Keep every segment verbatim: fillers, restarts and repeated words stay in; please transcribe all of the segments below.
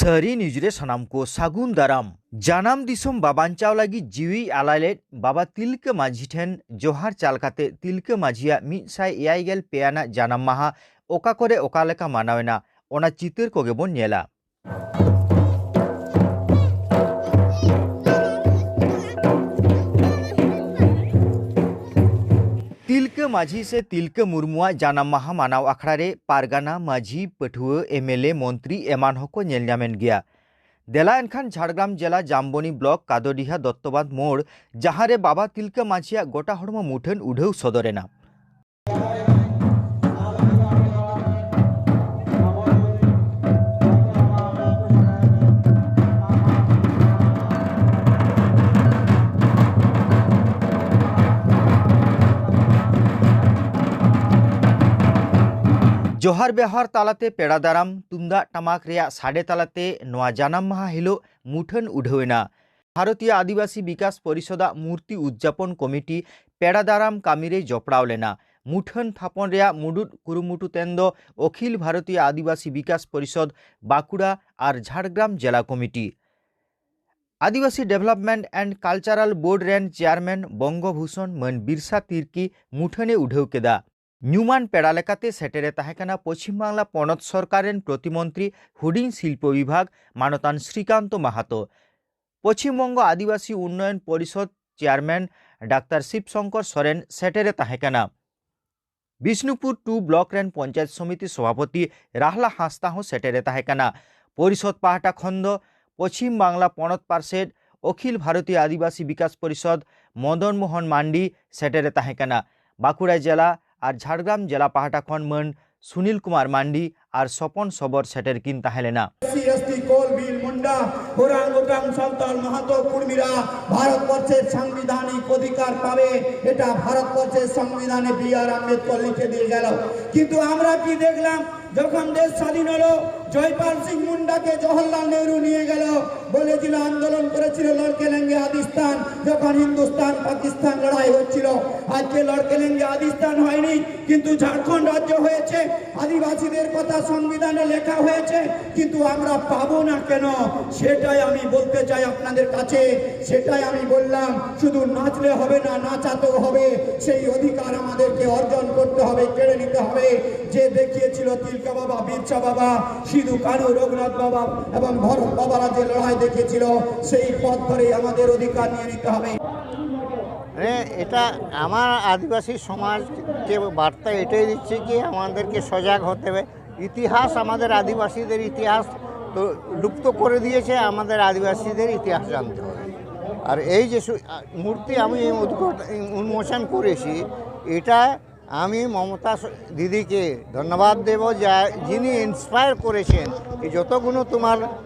ᱛᱟᱹᱨᱤ ᱱᱤᱭᱩᱡᱽ ᱨᱮ ᱥᱟᱱᱟᱢ ᱠᱚ ᱥᱟᱹᱜᱩᱱ ᱫᱟᱨᱟᱢ᱾ ᱡᱟᱱᱟᱢ ᱫᱤᱥᱚᱢ ᱵᱟᱵᱟᱧᱪᱟᱣ ᱞᱟᱹᱜᱤᱫ ᱡᱤᱣᱤᱭ ᱟᱞᱟᱭ ᱞᱮᱫ ᱵᱟᱵᱟ ᱛᱤᱞᱠᱟᱹ ᱢᱟᱹᱡᱷᱤ ᱴᱷᱮᱱ ᱡᱚᱦᱟᱨ ᱪᱟᱞ ᱠᱟᱛᱮ ᱛᱤᱞᱠᱟᱹ ᱢᱟᱹᱡᱷᱤᱭᱟᱜ ᱢᱤᱫ ᱥᱟᱭ ᱮᱭᱟᱭ ᱜᱮᱞ ᱯᱮ ᱟᱱᱟᱜ ᱡᱟᱱᱟᱢ ᱢᱟᱦᱟ ᱚᱠᱟ ᱠᱚᱨᱮ ᱚᱠᱟ ᱞᱮᱠᱟ ᱢᱟᱱᱟᱣ ᱮᱱᱟ, ᱚᱱᱟ ᱪᱤᱛᱟᱹᱨ ᱠᱚᱜᱮ ᱵᱚᱱ ᱧᱮᱞᱟ᱾ ᱛᱤᱞᱠᱟᱹ ᱢᱟᱹᱡᱷᱤ ᱥᱮ ᱛᱤᱞᱠᱟᱹ ᱢᱩᱨᱢᱩᱣᱟᱜ ᱡᱟᱱᱟᱢ ᱢᱟᱦᱟ ᱢᱟᱱᱟᱣ ᱟᱠᱷᱲᱟ ᱨᱮ ᱯᱟᱨᱜᱟᱱᱟ, ᱢᱟᱹᱡᱷᱤ, ᱯᱟᱹᱴᱷᱩᱣᱟᱹ, ᱮᱢ ᱮᱞ ᱮ, ᱢᱚᱱᱛᱨᱤ ᱮᱢᱟᱱ ᱦᱚᱸᱠᱚ ᱧᱮᱞ ᱧᱟᱢᱮᱱ ᱜᱮᱭᱟ᱾ ᱫᱮᱞᱟ ᱮᱱᱠᱷᱟᱱ ᱡᱷᱟᱲᱜᱨᱟᱢ ᱡᱮᱞᱟ ᱡᱟᱢᱵᱚᱱᱤ ᱵᱞᱚᱠ ᱠᱟᱫᱚᱰᱤᱦᱟ ᱫᱚᱛᱛᱚᱵᱟᱸᱫᱷ ᱢᱳᱲ, ᱡᱟᱦᱟᱸ ᱨᱮ ᱵᱟᱵᱟ ᱛᱤᱞᱠᱟᱹ ᱢᱟᱹᱡᱷᱤᱭᱟᱜ ᱜᱚᱴᱟ ᱦᱚᱲᱢᱚ ᱢᱩᱴᱷᱟᱹᱱ ᱩᱰᱷᱟᱹᱣ ᱥᱚᱫᱚᱨ ᱮᱱᱟ᱾ ᱡᱚᱦᱟᱨ ᱵᱮᱣᱦᱟᱨ ᱛᱟᱞᱟᱛᱮ ᱯᱮᱲᱟ ᱫᱟᱨᱟᱢ, ᱛᱩᱢᱫᱟᱜ ᱴᱟᱢᱟᱠ ᱨᱮᱭᱟᱜ ᱥᱟᱰᱮ ᱛᱟᱞᱟᱛᱮ ᱱᱚᱣᱟ ᱡᱟᱱᱟᱢ ᱢᱟᱦᱟ ᱦᱤᱞᱳᱜ ᱢᱩᱴᱷᱟᱹᱱ ᱩᱰᱷᱟᱹᱣ ᱮᱱᱟ᱾ ᱵᱷᱟᱨᱚᱛᱤᱭᱚ ᱟᱹᱫᱤᱵᱟᱹᱥᱤ ᱵᱤᱠᱟᱥ ᱯᱚᱨᱤᱥᱚᱫᱟᱜ ᱢᱩᱨᱛᱤ ᱩᱫᱽᱡᱟᱯᱚᱱ ᱠᱚᱢᱤᱴᱤ ᱯᱮᱲᱟ ᱫᱟᱨᱟᱢ ᱠᱟᱹᱢᱤ ᱨᱮ ᱡᱚᱯᱲᱟᱣ ᱞᱮᱱᱟ᱾ ᱢᱩᱴᱷᱟᱹᱱ ᱛᱷᱟᱯᱚᱱ ᱨᱮᱭᱟᱜ ᱢᱩᱲᱩᱫ ᱠᱩᱨᱩᱢᱩᱴᱩ ᱛᱮᱱ ᱫᱚ ᱚᱠᱷᱤᱞ ᱵᱷᱟᱨᱚᱛᱤᱭᱚ ᱟᱹᱫᱤᱵᱟᱹᱥᱤ ᱵᱤᱠᱟᱥ ᱯᱚᱨᱤᱥᱚᱫᱽ ᱵᱟᱸᱠᱩᱲᱟ ᱟᱨ ᱡᱷᱟᱲᱜᱨᱟᱢ ᱡᱮᱞᱟ committee. Adivasi development and cultural board ᱨᱮᱱ ᱪᱮᱭᱟᱨᱢᱮᱱ ᱵᱚᱝᱜᱚ ᱵᱷᱩᱥᱚᱱ ᱢᱟᱹᱱ ᱵᱤᱨᱥᱟ ᱛᱤᱨᱠᱤ ᱢᱩᱴᱷᱟᱹᱱᱮ ᱩᱰᱷᱟᱹᱣ ᱠᱮᱫᱟ᱾ ᱧᱩᱢᱟᱱ ᱯᱮᱲᱟ ᱞᱮᱠᱟᱛᱮ ᱥᱮᱴᱮᱨᱮ ᱛᱟᱦᱮᱸ ᱠᱟᱱᱟ ᱯᱚᱪᱷᱤᱢ ᱵᱟᱝᱞᱟ ᱯᱚᱱᱚᱛ ᱥᱚᱨᱠᱟᱨ ᱨᱮᱱ ᱯᱨᱚᱛᱤᱢᱚᱱᱛᱨᱤ ᱦᱩᱰᱤᱧ ᱥᱤᱞᱯᱚ ᱵᱤᱵᱷᱟᱜᱽ ᱢᱟᱱᱚᱛᱟᱱ ᱥᱨᱤᱠᱟᱱᱛᱚ ᱢᱟᱦᱟᱛᱚ᱾ ᱯᱚᱪᱷᱤᱢ ᱵᱚᱝᱜᱚ ᱟᱹᱫᱤᱵᱟᱹᱥᱤ ᱩᱱᱱᱚᱭᱚᱱ ᱯᱚᱨᱤᱥᱚᱫᱽ ᱪᱮᱭᱟᱨᱢᱮᱱ ᱰᱟᱠᱛᱟᱨ ᱥᱤᱵ ᱥᱚᱝᱠᱚᱨ ᱥᱚᱨᱮᱱ ᱥᱮᱴᱮᱨᱮ ᱛᱟᱦᱮᱸ ᱠᱟᱱᱟ᱾ ᱵᱤᱥᱱᱩᱯᱩᱨ ᱴᱩ ᱵᱞᱚᱠ ᱨᱮᱱ ᱯᱚᱧᱪᱟᱭᱮᱛ ᱥᱚᱢᱤᱛᱤ ᱥᱚᱵᱷᱟᱯᱚᱛᱤ ᱨᱟᱦᱞᱟ ᱦᱟᱸᱥᱫᱟ ᱦᱚᱸ ᱥᱮᱴᱮᱨᱮ ᱛᱟᱦᱮᱸ ᱠᱟᱱᱟ᱾ ᱯᱚᱨᱤᱥᱚᱫᱽ ᱯᱟᱦᱴᱟ ᱠᱷᱚᱱ ᱫᱚ ᱯᱚᱪᱷᱤᱢ ᱵᱟᱝᱞᱟ ᱯᱚᱱᱚᱛ ᱯᱟᱨᱥᱮᱫ ᱚᱠᱷᱤᱞ ᱵᱷᱟᱨᱚᱛᱤᱭᱚ ᱟᱹᱫᱤᱵᱟᱹᱥᱤ ᱵᱤᱠᱟᱥ ᱯᱚᱨᱤᱥᱚᱫᱽ ᱢᱚᱫᱚᱱ ᱢᱳᱦᱚᱱ ᱢᱟᱱᱰᱤ ᱥᱮᱴᱮᱨᱮ ᱛᱟᱦᱮᱸ ᱠᱟᱱᱟ᱾ ᱵᱟᱸᱠᱩᱲᱟ ᱡᱮᱞᱟ ᱟᱨ ᱡᱷᱟᱲᱜᱨᱟᱢ ᱡᱮᱞᱟ ᱯᱟᱦᱴᱟ ᱠᱷᱚᱱ ᱢᱟᱹᱱ ᱥᱩᱱᱤᱞ ᱠᱩᱢᱟᱨ ᱢᱟᱱᱰᱤ ᱟᱨ ᱥᱚᱯᱚᱱ ᱥᱚᱵᱚᱨ ᱥᱮᱴᱮᱨ ᱠᱤᱱ ᱛᱟᱦᱮᱸ ᱞᱮᱱᱟ᱾ ᱮᱥ ᱥᱤ, এস টি, কোল, ভীল, মুন্ডা, ওরাং ওরাং, সাঁওতাল, মাহাতো, কুর্মীরা ভারতবর্ষের সাংবিধানিক অধিকার পাবে, এটা ভারতবর্ষের সংবিধানে বি আর আম্বেদকর লিখে দিয়ে গেল। কিন্তু আমরা কি দেখলাম? যখন দেশ স্বাধীন হলো, জয়পাল সিং মুন্ডাকে জওহরলাল নেহরু নিয়ে গেল, বলেছিল, আন্দোলন করেছিল লড়কে লেঙ্গে আদিস্তান, যখন হিন্দুস্তান পাকিস্তান লড়াই হচ্ছিল। আজকে লড়কে লেঙ্গে আদিস্তান হয়নি, কিন্তু ঝাড়খণ্ড রাজ্য হয়েছে, আদিবাসীদের কথা সংবিধানে লেখা হয়েছে, কিন্তু আমরা পাবো না কেন? সেটাই আমি বলতে চাই আপনাদের কাছে, সেটাই আমি বললাম। শুধু নাচলে হবে না, নাচাতেও হবে। সেই অধিকার আমাদেরকে অর্জন করতে হবে, কেড়ে নিতে হবে। যে দেখিয়েছিল তিলকা বাবা, বিরসা বাবা, সিধু কানু, রঘুনাথ বাবা এবং ভরত বাবারা যে লড়াই দেখিয়েছিল, সেই পথ ধরেই আমাদের অধিকার নিয়ে নিতে হবে। মানে এটা আমার আদিবাসী সমাজকে বার্তা এটাই দিচ্ছে কি আমাদেরকে সজাগ হতে হবে। ইতিহাস, আমাদের আদিবাসীদের ইতিহাস তো লুপ্ত করে দিয়েছে, আমাদের আদিবাসীদের ইতিহাস জানতে হবে। আর এই যে সু- আ, মূর্তি আমি উদ্ঘাটন, উন্মোচন করেছি, এটা আমি মমতা স- দিদিকে ধন্যবাদ দেব, যা যিনি ইন্সপায়ার করেছেন। এই যতগুলো তোমার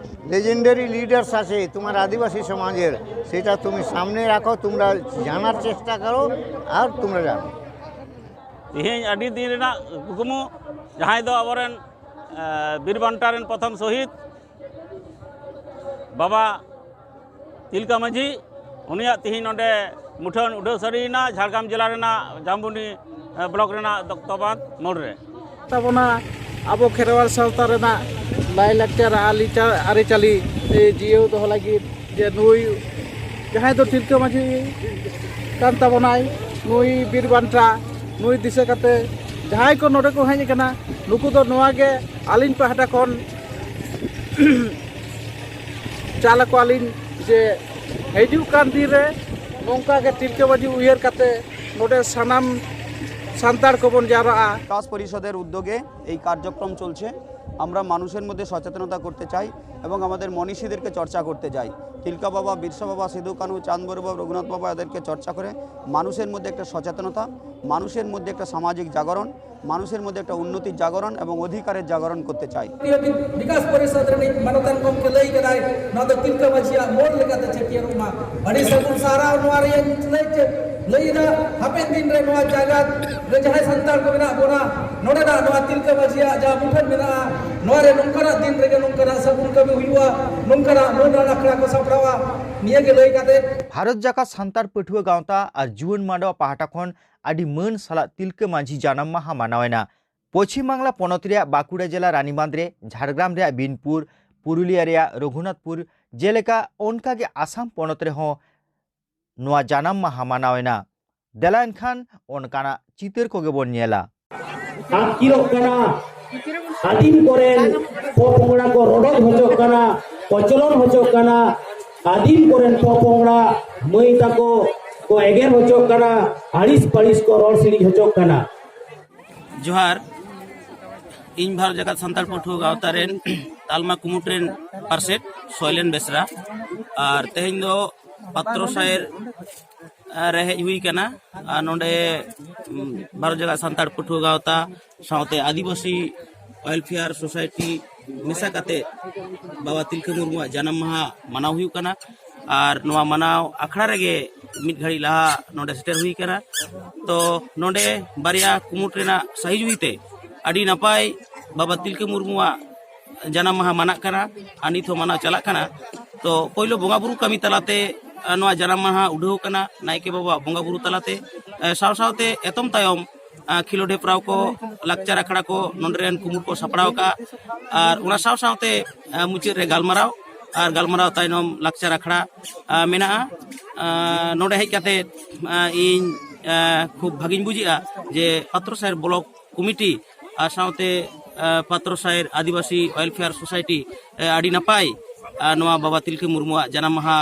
লেজেন্ডারি লিডার্স আছে তোমার আদিবাসী সমাজের, সেটা তুমি সামনে রাখো, তোমরা জানার চেষ্টা করো, আর তোমরা জানো। ᱛᱮᱦᱮᱧ ᱟᱹᱰᱤ ᱫᱤᱱ ᱨᱮᱱᱟᱜ ᱠᱩᱠᱢᱩ, ᱡᱟᱦᱟᱸᱭ ᱫᱚ ᱟᱵᱚᱨᱮᱱ ᱵᱤᱨ ᱵᱟᱱᱴᱟ ᱨᱮᱱ ᱯᱨᱚᱛᱷᱚᱢ ᱥᱚᱦᱤᱫ ᱵᱟᱵᱟ ᱛᱤᱞᱠᱟᱹ ᱢᱟᱹᱡᱷᱤ, ᱩᱱᱤᱭᱟᱜ ᱛᱮᱦᱮᱧ ᱱᱚᱰᱮ ᱢᱩᱴᱷᱟᱹᱱ ᱩᱰᱷᱟᱹᱣ ᱥᱟᱹᱨᱤᱭᱮᱱᱟ ᱡᱷᱟᱲᱜᱨᱟᱢ ᱡᱮᱞᱟ ᱨᱮᱱᱟᱜ ᱡᱟᱢᱵᱩᱱᱤ ᱵᱞᱚᱠ ᱨᱮᱱᱟᱜ ᱫᱚᱠᱛᱚᱵᱟᱸᱫᱷ ᱢᱳᱲ ᱨᱮ᱾ ᱛᱟᱵᱚᱱᱟ, ᱟᱵᱚ ᱠᱷᱮᱨᱣᱟᱲ ᱥᱟᱶᱛᱟ ᱨᱮᱱᱟᱜ ᱞᱟᱭᱼᱞᱟᱠᱪᱟᱨ, ᱟᱹᱨᱤᱪᱟ- ᱟᱹᱨᱤᱪᱟᱹᱞᱤ ᱮ, ᱡᱤᱭᱟᱹᱣ ᱫᱚᱦᱚ ᱞᱟᱹᱜᱤᱫ, ᱡᱮ ᱱᱩᱭ ᱡᱟᱦᱟᱸᱭ ᱫᱚ ᱛᱤᱞᱠᱟᱹ ᱢᱟᱹᱡᱷᱤ ᱠᱟᱱ ᱛᱟᱵᱚᱱᱟᱭ, ᱱᱩᱭ ᱵᱤᱨ ᱵᱟᱱᱴᱟ, ᱱᱩᱭ ᱫᱤᱥᱟᱹ ᱠᱟᱛᱮ ᱡᱟᱦᱟᱸᱭ ᱠᱚ ᱱᱚᱰᱮ ᱠᱚ ᱦᱮᱡ ᱟᱠᱟᱱᱟ, ᱱᱩᱠᱩ ᱫᱚ ᱱᱚᱣᱟ ᱜᱮ ᱟᱹᱞᱤᱧ ᱯᱟᱦᱴᱟ ᱠᱷᱚᱱ ᱪᱟᱞ ᱟᱠᱚᱣᱟᱞᱤᱧ ᱡᱮ ᱦᱤᱡᱩᱜ ᱠᱟᱱ ᱫᱤᱱ ᱨᱮ ᱱᱚᱝᱠᱟ ᱜᱮ ᱛᱤᱞᱠᱟᱹ ᱢᱟᱹᱡᱷᱤ ᱩᱭᱦᱟᱹᱨ ᱠᱟᱛᱮ ᱱᱚᱰᱮ ᱥᱟᱱᱟᱢ ᱥᱟᱱᱛᱟᱲ ᱠᱚᱵᱚᱱ ᱡᱟᱣᱨᱟᱜᱼᱟ᱾ বিকাশ পরিষদের উদ্যোগে এই কার্যক্রম চলছে। আমরা মানুষের মধ্যে সচেতনতা করতে চাই এবং আমাদের মনীষীদেরকে চর্চা করতে চাই। তিলকা বাবা, বিরসা বাবা, সিধু কানু, চাঁদ বড় বাবা, রঘুনাথ বাবা, এদেরকে চর্চা করে মানুষের মধ্যে একটা সচেতনতা মানুষের মধ্যে একটা সামাজিক জাগরণ, মানুষের মধ্যে একটা উন্নতির জাগরণ এবং অধিকারের জাগরণ করতে চাই। ᱡᱟᱹᱛᱤᱭᱟᱹᱨᱤ ᱵᱤᱠᱟᱥ ᱯᱚᱨᱤᱥᱚᱫᱽ ᱨᱤᱱᱤᱡ ᱢᱟᱱᱚᱛᱟᱱ ᱜᱚᱢᱠᱮ ᱞᱟᱹᱭ ᱠᱟᱫᱟᱭ, ᱱᱚᱣᱟ ᱫᱚ ᱛᱤᱞᱠᱟᱹ ᱢᱟᱹᱡᱷᱤᱭᱟᱜ ᱢᱚᱲ ᱞᱮᱠᱟᱛᱮ ᱪᱷᱟᱹᱴᱭᱟᱹᱨᱚᱜ ᱢᱟ᱾ ᱟᱹᱰᱤ ᱥᱟᱹᱜᱩᱱ ᱥᱟᱨᱦᱟᱣ ᱱᱚᱣᱟ ᱨᱮ ᱞᱟᱹᱭ ᱪᱮ-, ᱞᱟᱹᱭ ᱮᱫᱟ, ᱦᱟᱯᱮᱱ ᱫᱤᱱ ᱨᱮ ᱱᱚᱣᱟ ᱡᱟᱭᱜᱟ ᱨᱮ ᱡᱟᱦᱟᱸᱭ ᱥᱟᱱᱛᱟᱲ ᱠᱚ ᱢᱮᱱᱟᱜ ᱵᱚᱱᱟ, ᱱᱚᱰᱮᱱᱟᱜ ᱱᱚᱣᱟ ᱛᱤᱞᱠᱟᱹ ᱢᱟᱹᱡᱷᱤᱭᱟᱜ ᱡᱟᱦᱟᱸ ᱢᱩᱴᱷᱟᱹᱱ ᱢᱮᱱᱟᱜᱼᱟ, ᱱᱚᱣᱟ ᱨᱮ ᱱᱚᱝᱠᱟᱱᱟᱜ ᱫᱤᱱ ᱨᱮᱜᱮ ᱱᱚᱝᱠᱟᱱᱟᱜ ᱥᱟᱹᱜᱩᱱ ᱠᱟᱹᱢᱤ ᱦᱩᱭᱩᱜᱼᱟ, ᱱᱚᱝᱠᱟᱱᱟᱜ ᱢᱟᱹᱱ ᱟᱱ ᱟᱠᱷᱲᱟ ᱠᱚ ᱥᱟᱯᱲᱟᱣᱟ᱾ ᱱᱤᱭᱟᱹ ᱜᱮ ᱞᱟᱹᱭ ᱠᱟᱛᱮ ᱵᱷᱟᱨᱚᱛ ᱡᱟᱠᱟᱛ ᱥᱟᱱᱛᱟᱲ ᱯᱟᱹᱴᱷᱩᱣᱟᱹ ᱜᱟᱶᱛᱟ ᱟᱨ ᱡᱩᱣᱟᱹᱱ ᱢᱟᱰᱣᱟ ᱯᱟᱦᱴᱟ ᱠᱷᱚᱱ ᱟᱹᱰᱤ ᱢᱟᱹᱱ ᱥᱟᱞᱟᱜ ᱛᱤᱞᱠᱟᱹ ᱢᱟᱹᱡᱷᱤ ᱡᱟᱱᱟᱢ ᱢᱟᱦᱟ ᱢᱟᱱᱟᱣ ᱮᱱᱟ᱾ ᱯᱚᱪᱷᱤᱢ ᱵᱟᱝᱞᱟ ᱯᱚᱱᱚᱛ ᱨᱮᱭᱟᱜ ᱵᱟᱸᱠᱩᱲᱟ ᱡᱮᱞᱟ ᱨᱟᱱᱤᱵᱟᱸᱫᱷ ᱨᱮ, ᱡᱷᱟᱲᱜᱨᱟᱢ ᱨᱮᱭᱟᱜ ᱵᱤᱱᱯᱩᱨ, ᱯᱩᱨᱩᱞᱤᱭᱟ ᱨᱮᱭᱟᱜ ᱨᱚᱜᱷᱩᱱᱟᱛᱷᱯᱩᱨ, ᱡᱮᱞᱮᱠᱟ ᱚᱱᱠᱟᱜᱮ ᱟᱥᱟᱢ ᱯᱚᱱᱚᱛ ᱨᱮᱦᱚᱸ ᱱᱚᱣᱟ ᱡᱟᱱᱟᱢ ᱢᱟᱦᱟ ᱢᱟᱱᱟᱣ ᱮᱱᱟ᱾ ᱫᱮᱞᱟ ᱮᱱᱠᱷᱟᱱ ᱚᱱᱠᱟᱱᱟᱜ ᱪᱤᱛᱟᱹᱨ ᱠᱚᱜᱮ ᱵᱚᱱ ᱧᱮᱞᱟ᱾ ᱟᱹᱛᱠᱤᱨᱚᱜ ᱠᱟᱱᱟ, ᱟᱹᱫᱤᱢ ᱠᱚᱨᱮᱱ ᱯᱚᱯᱚᱝᱲᱟ ᱠᱚ ᱨᱚᱰᱚᱡ ᱦᱚᱪᱚᱜ ᱠᱟᱱᱟ, ᱠᱚᱪᱞᱚᱱ ᱦᱚᱪᱚᱜ ᱠᱟᱱᱟ, ᱟᱹᱫᱤᱢ ᱠᱚᱨᱮᱱ ᱯᱚᱯᱚᱝᱲᱟ ᱢᱟᱹᱭ ᱛᱟᱠᱚ ᱠᱚ ᱮᱜᱮᱨ ᱦᱚᱪᱚᱜ ᱠᱟᱱᱟ, ᱟᱹᱲᱤᱥ ᱯᱟᱹᱲᱤᱥ ᱠᱚ ᱨᱚᱲ ᱥᱤᱬᱤᱡ ᱦᱚᱪᱚᱜ ᱠᱟᱱᱟ᱾ ᱡᱚᱦᱟᱨ, ᱤᱧ ᱵᱷᱟᱨᱚᱛ ᱡᱟᱠᱟᱛ ᱥᱟᱱᱛᱟᱲ ᱯᱟᱹᱴᱷᱩᱣᱟᱹ ᱜᱟᱶᱛᱟ ᱨᱮᱱ ᱛᱟᱞᱢᱟ ᱠᱩᱢᱩᱴ ᱨᱮᱱ ᱯᱟᱨᱥᱮᱛ ᱥᱚᱭᱞᱮᱱ ᱵᱮᱥᱨᱟ᱾ ᱟᱨ ᱛᱮᱦᱮᱧ ᱫᱚ ᱯᱟᱛᱨᱚ ᱥᱟᱭᱮᱨ ᱨᱮ ᱦᱮᱡ ᱦᱩᱭ ᱠᱟᱱᱟ᱾ ᱟᱨ ᱱᱚᱰᱮ ᱩᱢ, ᱵᱷᱟᱨᱚᱛ ᱡᱟᱠᱟᱛ ᱥᱟᱱᱛᱟᱲ ᱯᱟᱹᱴᱷᱩᱣᱟᱹ ᱜᱟᱶᱛᱟ ᱥᱟᱶᱛᱮ ᱟᱹᱫᱤᱵᱟᱹᱥᱤ ᱳᱭᱮᱞᱯᱷᱮᱭᱟᱨ ᱥᱳᱥᱟᱭᱴᱤ ᱢᱮᱥᱟ ᱠᱟᱛᱮ ᱵᱟᱵᱟ ᱛᱤᱞᱠᱟᱹ ᱢᱩᱨᱢᱩᱣᱟᱜ ᱡᱟᱱᱟᱢ ᱢᱟᱦᱟ ᱢᱟᱱᱟᱣ ᱦᱩᱭᱩᱜ ᱠᱟᱱᱟ᱾ ᱟᱨ ᱱᱚᱣᱟ ᱢᱟᱱᱟᱣ ᱟᱠᱷᱲᱟ ᱨᱮᱜᱮ ᱢᱤᱫ ᱜᱷᱟᱹᱲᱤᱡ ᱞᱟᱦᱟ ᱱᱚᱰᱮ ᱥᱮᱴᱮᱨ ᱦᱩᱭ ᱠᱟᱱᱟ᱾ ᱛᱚ ᱱᱚᱰᱮ ᱵᱟᱨᱭᱟ ᱠᱩᱢᱩᱴ ᱨᱮᱱᱟᱜ ᱥᱟᱹᱦᱤᱡᱩᱦᱤ ᱛᱮ ᱟᱹᱰᱤ ᱱᱟᱯᱟᱭ ᱵᱟᱵᱟ ᱛᱤᱞᱠᱟᱹ ᱢᱩᱨᱢᱩᱣᱟᱜ ᱡᱟᱱᱟᱢ ᱢᱟᱦᱟ ᱢᱟᱱᱟᱜ ᱠᱟᱱᱟ ᱟᱨ ᱱᱤᱛ ᱦᱚᱸ ᱢᱟᱱᱟᱣ ᱪᱟᱞᱟᱜ ᱠᱟᱱᱟ᱾ ᱛᱚ ᱯᱳᱭᱞᱳ ᱵᱚᱸᱜᱟ ᱵᱩᱨᱩ ᱠᱟᱹᱢᱤ ᱛᱟᱞᱟᱛᱮ ᱟᱨ ᱱᱚᱣᱟ ᱡᱟᱱᱟᱢ ᱢᱟᱦᱟ ᱩᱰᱷᱟᱹᱣ ᱠᱟᱱᱟ ᱱᱟᱭᱠᱮ ᱵᱟᱵᱟᱣᱟᱜ ᱵᱚᱸᱜᱟ ᱵᱩᱨᱩ ᱛᱟᱞᱟᱛᱮ᱾ ᱮ, ᱥᱟᱶ ᱥᱟᱶᱛᱮ ᱮᱛᱚᱢ ᱛᱟᱭᱚᱢ ᱟᱨ ᱠᱷᱮᱞᱳᱰ ᱦᱮᱯᱨᱟᱣ ᱠᱚ, ᱞᱟᱠᱪᱟᱨ ᱟᱠᱷᱲᱟ ᱠᱚ ᱱᱚᱰᱮ ᱨᱮᱱ ᱠᱩᱢᱩᱴ ᱠᱚ ᱥᱟᱯᱲᱟᱣ ᱟᱠᱟᱫᱼᱟ᱾ ᱟᱨ ᱚᱱᱟ ᱥᱟᱶ ᱥᱟᱶᱛᱮ ᱟᱨ ᱢᱩᱪᱟᱹᱫ ᱨᱮ ᱜᱟᱞᱢᱟᱨᱟᱣ, ᱟᱨ ᱜᱟᱞᱢᱟᱨᱟᱣ ᱛᱟᱭᱱᱚᱢ ᱞᱟᱠᱪᱟᱨ ᱟᱠᱷᱲᱟ ᱟᱨ ᱢᱮᱱᱟᱜᱼᱟ᱾ ᱟᱨ ᱱᱚᱰᱮ ᱦᱮᱡ ᱠᱟᱛᱮ ᱟᱨ ᱤᱧ ᱟᱨ ᱠᱷᱩᱵ ᱵᱷᱟᱜᱤᱧ ᱵᱩᱡᱮᱜᱼᱟ ᱡᱮ ᱯᱟᱛᱨᱚ ᱥᱟᱭᱮᱨ ᱵᱞᱚᱠ ᱠᱚᱢᱤᱴᱤ ᱟᱨ ᱥᱟᱶᱛᱮ ᱟᱨ ᱯᱟᱛᱨᱚ ᱥᱟᱭᱮᱨ ᱟᱹᱫᱤᱵᱟᱹᱥᱤ ᱳᱭᱮᱞᱯᱷᱮᱭᱟᱨ ᱥᱳᱥᱟᱭᱴᱤ ᱟᱨ ᱟᱹᱰᱤ ᱱᱟᱯᱟᱭ ᱟᱨ ᱱᱚᱣᱟ ᱵᱟᱵᱟ ᱛᱤᱞᱠᱟᱹ ᱢᱩᱨᱢᱩᱣᱟᱜ ᱡᱟᱱᱟᱢ ᱢᱟᱦᱟ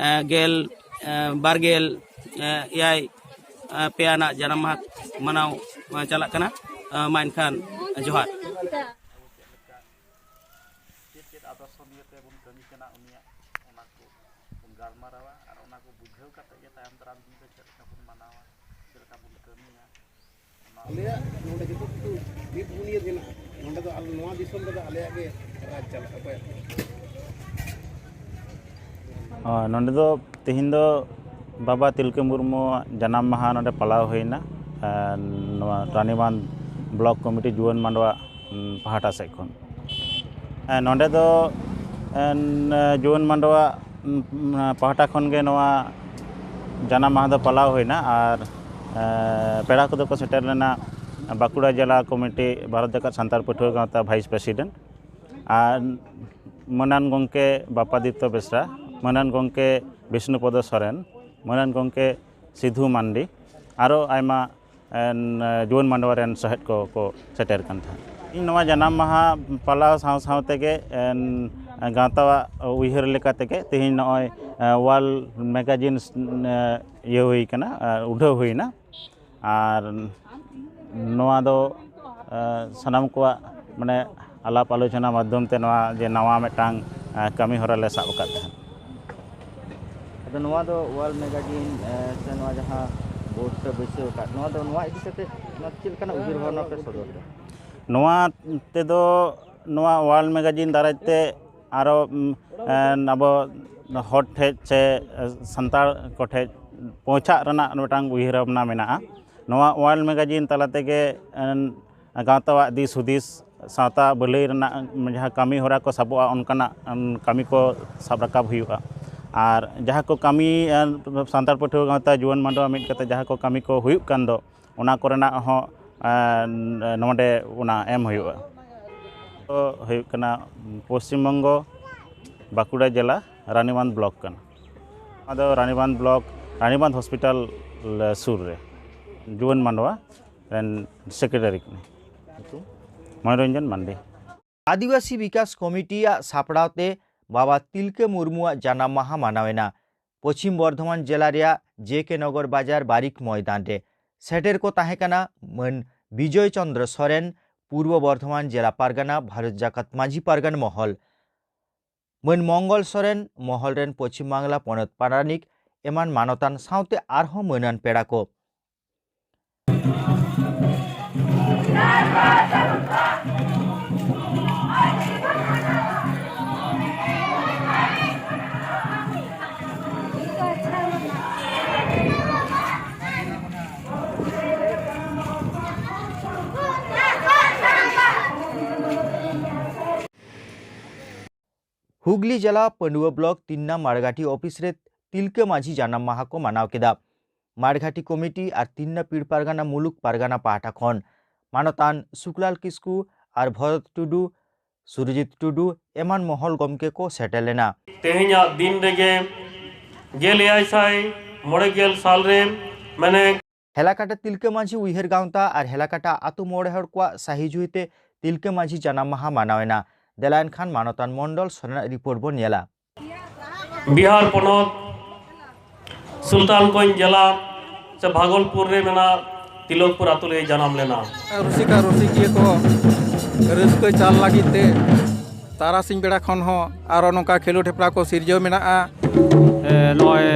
ᱟᱨ ᱜᱮᱞ ᱟᱨ ᱵᱟᱨ ᱜᱮᱞ ᱟᱨ ᱮᱭᱟᱭ ᱟᱨ ᱯᱮ ᱟᱱᱟᱜ ᱡᱟᱱᱟᱢ ᱢᱟᱦᱟ ᱢᱟᱱᱟᱣ ᱟᱨ ᱪᱟᱞᱟᱜ ᱠᱟᱱᱟ᱾ ᱟᱨ ᱢᱟ ᱮᱱᱠᱷᱟᱱ ᱡᱚᱦᱟᱨ᱾ ᱪᱮᱫ ᱪᱮᱫ ᱟᱫᱚᱨᱥᱚ ᱱᱤᱭᱮ ᱛᱮᱵᱚᱱ ᱠᱟᱹᱢᱤ ᱠᱟᱱᱟ, ᱩᱱᱤᱭᱟᱜ ᱚᱱᱟ ᱠᱚ ᱵᱚᱱ ᱜᱟᱞᱢᱟᱨᱟᱣᱟ ᱟᱨ ᱚᱱᱟ ᱠᱚ ᱵᱩᱡᱷᱟᱹᱣ ᱠᱟᱛᱮ ᱜᱮ ᱛᱟᱭᱚᱢ ᱫᱟᱨᱟᱢ ᱫᱤᱱ ᱨᱮ ᱪᱮᱫ ᱞᱮᱠᱟ ᱵᱚᱱ ᱢᱟᱱᱟᱣᱟ᱾ ᱟᱞᱮᱭᱟᱜ ᱱᱚᱰᱮ ᱡᱚᱛᱚ ᱠᱤᱪᱷᱩ ᱢᱤᱫ ᱵᱩᱱᱤᱭᱟᱹᱫ ᱦᱮᱱᱟᱜᱼᱟ᱾ ᱱᱚᱰᱮ ᱫᱚ ᱟᱞᱮ ᱱᱚᱣᱟ ᱫᱤᱥᱚᱢ ᱨᱮᱫᱚ ᱟᱞᱮᱭᱟᱜ ᱜᱮ ᱨᱟᱡᱽ ᱪᱟᱞᱟᱜᱼᱟ, ᱚᱠᱚᱭᱟᱜ ᱦᱚᱸ ᱵᱟᱝ᱾ ᱦᱳᱭ, ᱱᱚᱰᱮ ᱫᱚ ᱛᱮᱦᱮᱧ ᱫᱚ ᱵᱟᱵᱟ ᱛᱤᱞᱠᱟᱹ ᱢᱩᱨᱢᱩᱣᱟᱜ ᱡᱟᱱᱟᱢ ᱢᱟᱦᱟ ᱱᱚᱰᱮ ᱯᱟᱞᱟᱣ ᱦᱩᱭᱱᱟ᱾ ᱟᱨ ᱱᱚᱣᱟ ᱨᱟᱱᱤᱵᱟᱸᱫᱷ ᱵᱞᱚᱠ ᱠᱚᱢᱤᱴᱤ ᱡᱩᱣᱟᱹᱱ ᱢᱟᱰᱣᱟ, ᱩᱢ, ᱯᱟᱦᱴᱟ ᱥᱮᱫ ᱠᱷᱚᱱ᱾ ᱦᱮᱸ, ᱱᱚᱰᱮ ᱫᱚ, ᱮᱱ, ᱡᱩᱣᱟᱹᱱ ᱢᱟᱰᱣᱟ, ᱩᱢ, ᱯᱟᱦᱴᱟ ᱠᱷᱚᱱ ᱜᱮ ᱱᱚᱣᱟ ᱡᱟᱱᱟᱢ ᱢᱟᱦᱟ ᱫᱚ ᱯᱟᱞᱟᱣ ᱦᱩᱭᱱᱟ᱾ ᱟᱨ, ᱮ, ᱯᱮᱲᱟ ᱠᱚᱫᱚ ᱠᱚ ᱥᱮᱴᱮᱨ ᱞᱮᱱᱟ ᱵᱟᱸᱠᱩᱲᱟ ᱡᱮᱞᱟ ᱠᱚᱢᱤᱴᱤ ᱵᱷᱟᱨᱚᱛ ᱡᱟᱠᱟᱛ ᱥᱟᱱᱛᱟᱲ ᱯᱟᱹᱴᱷᱩᱣᱟᱹ ᱜᱟᱶᱛᱟ ᱵᱷᱟᱭᱤᱥ ᱯᱨᱮᱥᱤᱰᱮᱱᱴ, ᱟᱨ ᱢᱟᱹᱱᱟᱱ ᱜᱚᱢᱠᱮ ᱵᱟᱯᱟᱫᱤᱛᱛᱚ ᱵᱮᱥᱨᱟ, ᱢᱟᱹᱱᱟᱱ ᱜᱚᱢᱠᱮ ᱵᱤᱥᱱᱩᱯᱚᱫᱚ ᱥᱚᱨᱮᱱ, ᱢᱟᱹᱱᱟᱱ ᱜᱚᱢᱠᱮ ᱥᱤᱫᱷᱩ ᱢᱟᱱᱰᱤ, ᱟᱨᱚ ᱟᱭᱢᱟ, ᱮᱱ, ᱡᱩᱣᱟᱹᱱ ᱢᱟᱰᱣᱟ ᱨᱮᱱ ᱥᱚᱦᱮᱫ ᱠᱚ ᱠᱚ ᱥᱮᱴᱮᱨ ᱠᱟᱱ ᱛᱟᱦᱮᱸᱫ᱾ ᱤᱧ ᱱᱚᱣᱟ ᱡᱟᱱᱟᱢ ᱢᱟᱦᱟ ᱯᱟᱞᱟᱣ ᱥᱟᱶ ᱥᱟᱶ ᱛᱮᱜᱮ, ᱮᱱ, ᱜᱟᱶᱛᱟᱣᱟᱜ ᱩᱭᱦᱟᱹᱨ ᱞᱮᱠᱟ ᱛᱮᱜᱮ ᱛᱮᱦᱮᱧ ᱱᱚᱜᱼᱚᱭ, ᱮ, ᱣᱟᱨᱞᱰ ᱢᱮᱜᱟᱡᱤᱱ, ᱮ, ᱤᱭᱟᱹ ᱦᱩᱭ ᱠᱟᱱᱟ, ᱮ, ᱩᱰᱷᱟᱹᱣ ᱦᱩᱭᱱᱟ᱾ ᱟᱨ ᱱᱚᱣᱟ ᱫᱚ, ᱮ, ᱥᱟᱱᱟᱢ ᱠᱚᱣᱟᱜ, ᱢᱟᱱᱮ, ᱟᱞᱟᱯ ᱟᱞᱳᱪᱚᱱᱟ ᱢᱟᱫᱽᱫᱷᱚᱢ ᱛᱮ ᱱᱚᱣᱟ ᱡᱮ ᱱᱟᱣᱟ ᱢᱤᱫᱴᱟᱝ, ᱮ, ᱠᱟᱹᱢᱤ ᱦᱚᱨᱟ ᱞᱮ ᱥᱟᱵ ᱟᱠᱟᱫ ᱛᱟᱦᱮᱸᱫ᱾ ᱟᱫᱚ ᱱᱚᱣᱟ ᱫᱚ ᱣᱟᱨᱞᱰ ᱢᱮᱜᱟᱡᱤᱱ, ᱮ, ᱥᱮ ᱱᱚᱣᱟ ᱡᱟᱦᱟᱸ ᱵᱳᱨᱰ ᱯᱮ ᱵᱟᱹᱭᱥᱟᱹᱣ ᱟᱠᱟᱫ, ᱱᱚᱣᱟ ᱫᱚ, ᱱᱚᱣᱟ ᱤᱫᱤ ᱠᱟᱛᱮ ᱱᱚᱣᱟ ᱪᱮᱫ ᱞᱮᱠᱟᱱᱟᱜ ᱩᱭᱦᱟᱹᱨ ᱵᱷᱟᱵᱽᱱᱟ ᱯᱮ ᱥᱚᱫᱚᱨ ᱮᱫᱟ? ᱱᱚᱣᱟ ᱛᱮᱫᱚ, ᱱᱚᱣᱟ ᱣᱟᱨᱞᱰ ᱢᱮᱜᱟᱡᱤᱱ ᱫᱟᱨᱟᱭ ᱛᱮ ᱟᱨᱚ, ᱩᱢ, ᱮ, ᱟᱵᱚ ᱦᱚᱲ ᱴᱷᱮᱡ ᱥᱮ ᱥᱟᱱᱛᱟᱲ ᱠᱚᱴᱷᱮᱡ ᱯᱳᱸᱣᱪᱷᱟᱜ ᱨᱮᱱᱟᱜ ᱢᱤᱫᱴᱟᱝ ᱩᱭᱦᱟᱹᱨ ᱵᱷᱟᱵᱽᱱᱟ ᱢᱮᱱᱟᱜᱼᱟ᱾ ᱱᱚᱣᱟ ᱣᱟᱨᱞᱰ ᱢᱮᱜᱟᱡᱤᱱ ᱛᱟᱞᱟ ᱛᱮᱜᱮ, ᱮ, ᱜᱟᱶᱛᱟᱣᱟᱜ ᱫᱤᱥ ᱦᱩᱫᱤᱥ, ᱥᱟᱶᱛᱟ ᱵᱷᱟᱹᱞᱟᱹᱭ ᱨᱮᱱᱟᱜ ᱡᱟᱦᱟᱸ ᱠᱟᱹᱢᱤ ᱦᱚᱨᱟ ᱠᱚ ᱥᱟᱵᱚᱜᱼᱟ, ᱚᱱᱠᱟᱱᱟᱜ, ᱮ, ᱠᱟᱹᱢᱤ ᱠᱚ ᱥᱟᱵ ᱨᱟᱠᱟᱵ ᱦᱩᱭᱩᱜᱼᱟ᱾ ᱟᱨ ᱡᱟᱦᱟᱸ ᱠᱚ ᱠᱟᱹᱢᱤ, ᱮ, ᱥᱟᱱᱛᱟᱲ ᱯᱟᱹᱴᱷᱩᱣᱟᱹ ᱜᱟᱶᱛᱟ ᱡᱩᱣᱟᱹᱱ ᱢᱟᱰᱣᱟ ᱢᱤᱫ ᱠᱟᱛᱮ ᱡᱟᱦᱟᱸ ᱠᱚ ᱠᱟᱹᱢᱤ ᱠᱚ ᱦᱩᱭᱩᱜ ᱠᱟᱱ ᱫᱚ, ᱚᱱᱟ ᱠᱚᱨᱮᱱᱟᱜ ᱦᱚᱸ, ᱮ, ᱱᱚᱰᱮ ᱚᱱᱟ ᱮᱢ ᱦᱩᱭᱩᱜᱼᱟ᱾ ᱛᱚ ᱦᱩᱭᱩᱜ ᱠᱟᱱᱟ ᱯᱚᱥᱪᱤᱢ ᱵᱚᱝᱜᱚ, ᱵᱟᱸᱠᱩᱲᱟ ᱡᱮᱞᱟ, ᱨᱟᱱᱤᱵᱟᱸᱫᱷ ᱵᱞᱚᱠ ᱠᱟᱱᱟ᱾ ᱱᱚᱣᱟ ᱫᱚ ᱨᱟᱱᱤᱵᱟᱸᱫᱷ ᱵᱞᱚᱠ, ᱨᱟᱱᱤᱵᱟᱸᱫᱷ ᱦᱚᱥᱯᱤᱴᱟᱞ ᱥᱩᱨ ᱨᱮ᱾ ᱡᱩᱣᱟᱹᱱ ᱢᱟᱰᱣᱟ ᱨᱮᱱ ᱥᱮᱠᱨᱮᱴᱟᱨᱤ ᱠᱟᱹᱱᱟᱹᱧ᱾ ᱧᱩᱛᱩᱢ? ᱢᱚᱱᱳᱨᱚᱧᱡᱚᱱ ᱢᱟᱱᱰᱤ᱾ ᱟᱹᱫᱤᱵᱟᱹᱥᱤ ᱵᱤᱠᱟᱥ ᱠᱚᱢᱤᱴᱤᱭᱟᱜ ᱥᱟᱯᱲᱟᱣ ᱛᱮ ᱵᱟᱵᱟ ᱛᱤᱞᱠᱟᱹ ᱢᱩᱨᱢᱩᱣᱟᱜ ᱡᱟᱱᱟᱢ ᱢᱟᱦᱟ ᱢᱟᱱᱟᱣᱮᱱᱟ ᱯᱚᱪᱷᱤᱢ ᱵᱚᱨᱫᱷᱚᱢᱟᱱ ᱡᱮᱞᱟ ᱨᱮᱭᱟᱜ ᱡᱮ ᱠᱮ ᱱᱚᱜᱚᱨ ᱵᱟᱡᱟᱨ ᱵᱟᱨᱤᱠ ᱢᱚᱭᱫᱟᱱ ᱨᱮ᱾ ᱥᱮᱴᱮᱨ ᱠᱚ ᱛᱟᱦᱮᱸ ᱠᱟᱱᱟ ᱢᱟᱹᱱ ᱵᱤᱡᱚᱭ ᱪᱚᱸᱫᱽᱨᱚ ᱥᱚᱨᱮᱱ, ᱯᱩᱨᱵᱚ ᱵᱚᱨᱫᱷᱚᱢᱟᱱ ᱡᱮᱞᱟ ᱯᱟᱨᱜᱟᱱᱟ ᱵᱷᱟᱨᱚᱛ ᱡᱟᱠᱟᱛ ᱢᱟᱹᱡᱷᱤ ᱯᱟᱨᱜᱟᱱ ᱢᱚᱦᱚᱞ, ᱢᱟᱹᱱ ᱢᱚᱝᱜᱚᱞ ᱥᱚᱨᱮᱱ, ᱢᱚᱦᱚᱞ ᱨᱮᱱ ᱯᱚᱪᱷᱤᱢ ᱵᱟᱝᱞᱟ ᱯᱚᱱᱚᱛ ᱯᱟᱨᱟᱱᱤᱠ, ᱮᱢᱟᱱ ᱢᱟᱱᱚᱛᱟᱱ ᱥᱟᱶᱛᱮ ᱟᱨᱦᱚᱸ ᱢᱟᱹᱱᱟᱱ ᱯᱮᱲᱟ ᱠᱚ᱾ ᱦᱩᱜᱽᱞᱤ ᱡᱮᱞᱟ ᱯᱟᱹᱰᱩᱣᱟᱹ ᱵᱞᱚᱠ ᱛᱤᱱᱱᱟ ᱢᱟᱲᱜᱷᱟᱴᱤ ᱚᱯᱷᱤᱥ ᱨᱮ ᱛᱤᱞᱠᱟᱹ ᱢᱟᱹᱡᱷᱤ ᱡᱟᱱᱟᱢ ᱢᱟᱦᱟ ᱠᱚ ᱢᱟᱱᱟᱣ ᱠᱮᱫᱟ᱾ ᱢᱟᱲᱜᱷᱟᱴᱤ ᱠᱚᱢᱤᱴᱤ ᱟᱨ ᱛᱤᱱᱱᱟ ᱯᱤᱲ ᱯᱟᱨᱜᱟᱱᱟ ᱢᱩᱞᱩᱠ ᱯᱟᱨᱜᱟᱱᱟ ᱯᱟᱦᱴᱟ ᱠᱷᱚᱱ ᱢᱟᱱᱚᱛᱟᱱ ᱥᱩᱠᱞᱟᱞ ᱠᱤᱥᱠᱩ ᱟᱨ ᱵᱷᱚᱨᱚᱛ ᱴᱩᱰᱩ, ᱥᱩᱨᱡᱤᱛ ᱴᱩᱰᱩ ᱮᱢᱟᱱ ᱢᱚᱦᱚᱞ ᱜᱚᱢᱠᱮ ᱠᱚ ᱥᱮᱴᱮᱨ ᱞᱮᱱᱟ᱾ ᱛᱮᱦᱮᱧᱟᱜ ᱫᱤᱱ ᱨᱮᱜᱮ ᱜᱮᱞ ᱮᱭᱟᱭ ᱥᱟᱭ ᱢᱚᱬᱮ ᱜᱮᱞ ᱥᱟᱞ ᱨᱮ ᱢᱟᱱᱮ ᱦᱮᱞᱟᱠᱟᱴᱟ ᱛᱤᱞᱠᱟᱹ ᱢᱟᱹᱡᱷᱤ ᱩᱭᱦᱟᱹᱨ ᱜᱟᱶᱛᱟ ᱟᱨ ᱦᱮᱞᱟᱠᱟᱴᱟ ᱟᱹᱛᱩ ᱢᱚᱬᱮ ᱦᱚᱲ ᱠᱚᱣᱟᱜ ᱥᱟᱹᱦᱤ ᱡᱩᱦᱤ ᱛᱮ ᱛᱤᱞᱠᱟᱹ ᱢᱟᱹᱡᱷᱤ ᱡᱟᱱᱟᱢ ᱢᱟᱦᱟ ᱢᱟᱱᱟᱣ ᱮᱱᱟ᱾ ᱫᱮᱞᱟ ᱮᱱᱠᱷᱟᱱ ᱢᱟᱱᱚᱛᱟᱱ ᱢᱚᱱᱰᱚᱞ ᱥᱚᱨᱮᱱᱟᱜ ᱨᱤᱯᱳᱨᱴ ᱵᱚᱱ ᱧᱮᱞᱟ᱾ ᱵᱤᱦᱟᱨ ᱯᱚᱱᱚᱛ ᱥᱩᱞᱛᱟᱱᱜᱚᱸᱡᱽ ᱡᱮᱞᱟ ᱥᱮ ᱵᱷᱟᱜᱚᱞᱯᱩᱨ ᱨᱮ ᱢᱮᱱᱟᱜ ᱛᱤᱞᱚᱠᱯᱩᱨ ᱟᱛᱳ ᱨᱮ ᱡᱟᱱᱟᱢ ᱞᱮᱱᱟ᱾ ᱨᱩᱥᱤᱠᱟ ᱨᱩᱥᱤᱠᱤᱭᱟᱹ ᱠᱚ ᱨᱟᱹᱥᱠᱟᱹ ᱪᱟᱞ ᱞᱟᱹᱜᱤᱫ ᱛᱮ ᱛᱟᱨᱟᱥᱤᱧ ᱵᱮᱲᱟ ᱠᱷᱚᱱ ᱦᱚᱸ ᱟᱨᱚ ᱱᱚᱝᱠᱟ ᱠᱷᱮᱞᱳᱰ ᱦᱮᱯᱨᱟᱣ ᱠᱚ ᱥᱤᱨᱡᱟᱹᱣ ᱢᱮᱱᱟᱜᱼᱟ᱾ ᱮ, ᱱᱚᱜᱼᱚᱭ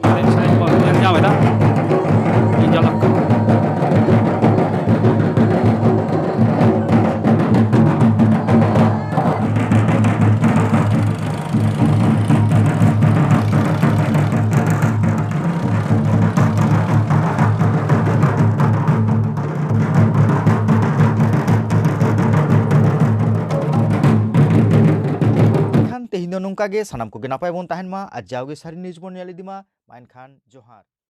ᱮᱱᱮᱡ ᱥᱮᱨᱮᱧ ᱠᱚ ᱧᱮᱞ ᱧᱟᱢ ᱮᱫᱟ᱾ ᱤᱧ ᱪᱟᱞᱟᱜ ᱠᱟᱱᱟ᱾ ᱮᱱᱠᱷᱟᱱ ᱛᱮᱦᱮᱧ ᱫᱚ ᱱᱚᱝᱠᱟ ᱜᱮ, ᱥᱟᱱᱟᱢ ᱠᱚᱜᱮ ᱱᱟᱯᱟᱭ ᱵᱚᱱ ᱛᱟᱦᱮᱱ ᱢᱟ ᱟᱨ ᱡᱟᱣᱜᱮ ᱥᱟᱹᱨᱤ ᱱᱤᱭᱩᱡᱽ ᱵᱚᱱ ᱧᱮᱞ ᱤᱫᱤ ᱢᱟ᱾ ᱢᱟ ᱮᱱᱠᱷᱟᱱ ᱡᱚᱦᱟᱨ᱾